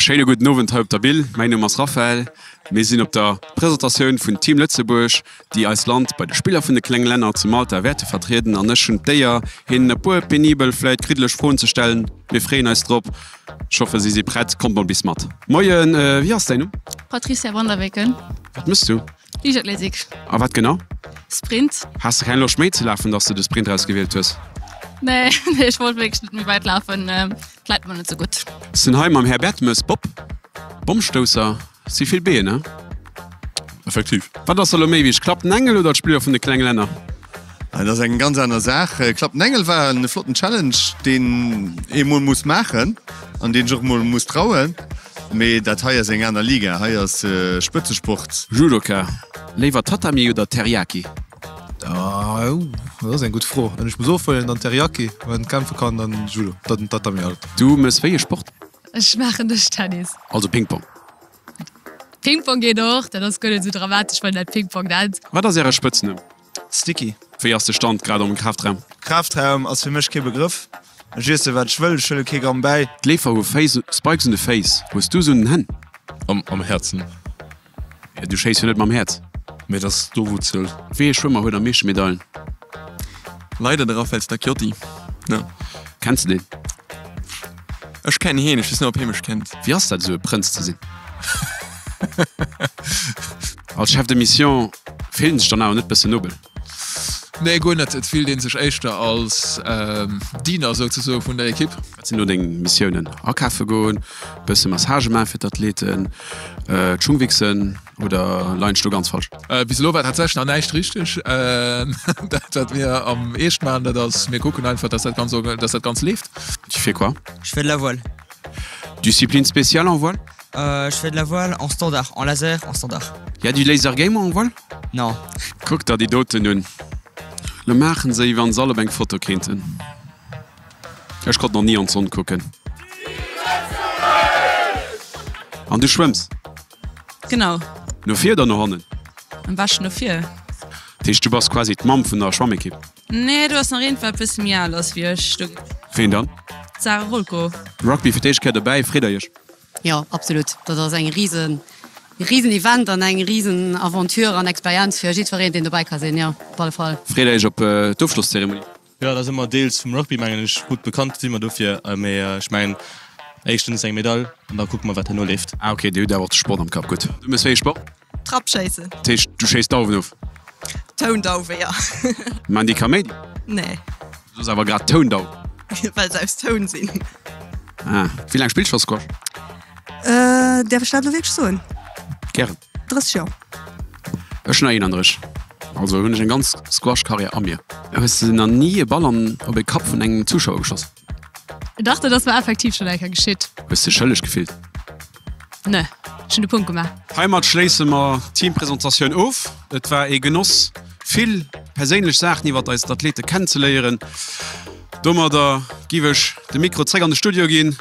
Schéine gudden Owend hei op der Bill. Mäin Numm ass Raphael. Mir sinn op der Presentatioun vun Team Lëtzebuerg, déi eist Land bei de Spiller vun de klenge Länner zu Malta wäerte vertrieden. An ech hunn d'Éier, hinnen e puer penibel, vläit kriddeleg Froen ze stellen. Mir freeën eis drop. Ech hoffe si si prett. Kommt mol bis mat. Moien, wéi ass däin Numm? Patricia Vanderweken. Wat mëss du? Liichtathletik. A wat genau? Sprint. Has de keng Loscht méi ze lafen, dass de de Sprint ausgewielt hues? Nee, nee, ech wollt wierklech net méi wäit lafen. Et läit mer net sou gutt. Sinn hei mam Här Bertemes Bob. Bommstousser si vill Been, ne? Effektiv. Wat ass der lo méi wichteg, Klapp den Engel oder d'Spiller vun de klenge Länner? Dat ass eng ganz aner Saach. Klapp den Engel war e flotten Challenge, deen ee mol muss maachen an deen sech och mol muss trauen. Mee dat hei ass eng aner Liga, hei ass Spëtzesport. Judoka, léiwer Tatami oder Teriyaki? Dat ass eng gutt Fro. Wann ech muss ofhuelen, dann Teriyaki, wann ech kämpfe kann, dann Judo, dann Tatami halt. Du mëss wéi e Sport? Ech maachen Dëschtennis. Also Ping-Pong? Ping-Pong geet och, dat ass guer net esou dramatesch, wann een dat Ping-Pong nennt. Wat ass äre Spëtznumm? Sticky. Wéi ass de Stand grad am Kraftraum? Kraftraum ass fir mech kee Begrëff. Ech iesse wat ech wëll, ech huele kee Gramm bäi. D'Leefer hu Féiss, Spikes un de Féiss. Hues du se un den Hänn? Am Häerzen. Jo, du schéiss jo net mam Häerz. Mee et ass do wou et zielt. Wéi ee Schwëmmer huet am meeschte Medailen? Leider de Raphael Stacchiotti, ne? Kenns de deen? Ech kennen heen, ech weess net ob hee mech kennt. Wéi ass dat esou e Prënz ze sinn? Als Chef de Mission fillt en sech dann awer net bëssen nobel? Nee, guer net. Et fillt ee sech éischter als Diener souzesoe vun der Ekipp. Wat sinn do deng Missiounen? Akafe goen, bësse Massage maache fir d'Athleten, d'Schung wichsen oder leien ech do ganz falsch? Bis elo war tatsächlech nach näischt richteg. Dat wat mir am eescht maachen, dat ass, mir kucken einfach, dass dat ganz, dass dat ganz leeft. Tu fais quoi? Je fais de la voile. Discipline spéciale en voile? Je fais de la voile en standard, en laser, en standard. Y a du laser game en voile? Non. Kuck der déi doten un. Lo maachen se wéi wann se all op eng Foto kéinten. Ech konnt nach ni an d'Sonn kucken. An du schwëmms? Genau. No vir oder no hannen? Am beschten no vir. Dat heescht du bass quasi d'Mamm vun der Schwammekipp? Nee, do ass nach eent wat bësse méi al ass wéi ech. Do. Ween dann? D'Sarah Rolko. Rugby fir d'éischt Kéier dobäi, freet der iech? Jo, absolut. Dat ass eng riesen, riesen Event an eng riesen Aventure an Experienz fir jiddwereen, deen dobäi ka sinn. Jo, op alle Fall. Freet der iech op d'Ofschlosszeremonie? Jo, dat ass ëmmer deels vum Rugby, mengen ech, gutt bekannt si mer dofir. Mee ech mengen, éischtens eng Medail an da kucke mer, wat herno leeft. Ah ok, dir hutt awer och de Sport am Kapp. Gutt. Du méchs wéi ee Sport? Trapschéissen. Dat heescht, du schéiss Dauwen of? Toundauwe, jo. Maan déi Kaméidi? Nee. Du soss awer grad Toundauwen. Well se aus Toun sinn. Ah. Wéi laang spills scho Squash? Däerf ech dat elo wierklech soen? Gären. 30 Joer. Ech hunn der 31. Also hunn ech eng ganz Squash-Karriär a mir. Hues de nach ni e Ball an op e Kapp vun engem Zuschauer geschoss? Dach, dat ass mer effektiv schonn eng Kéier geschitt. Hues de dech schëlleg gefillt? Ne, ech hunn de Punkt gemaach. Heimat schléisse mer d'Teampresentatioun of. Et war ee Genoss, vill perséinlech Saachen iwwert eis Athlete kennenzeléieren. Domadder giff ech de Mikro zréck an de Studio ginn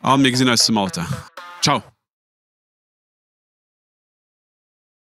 a mir gesinn eis zu Malta. Ciao!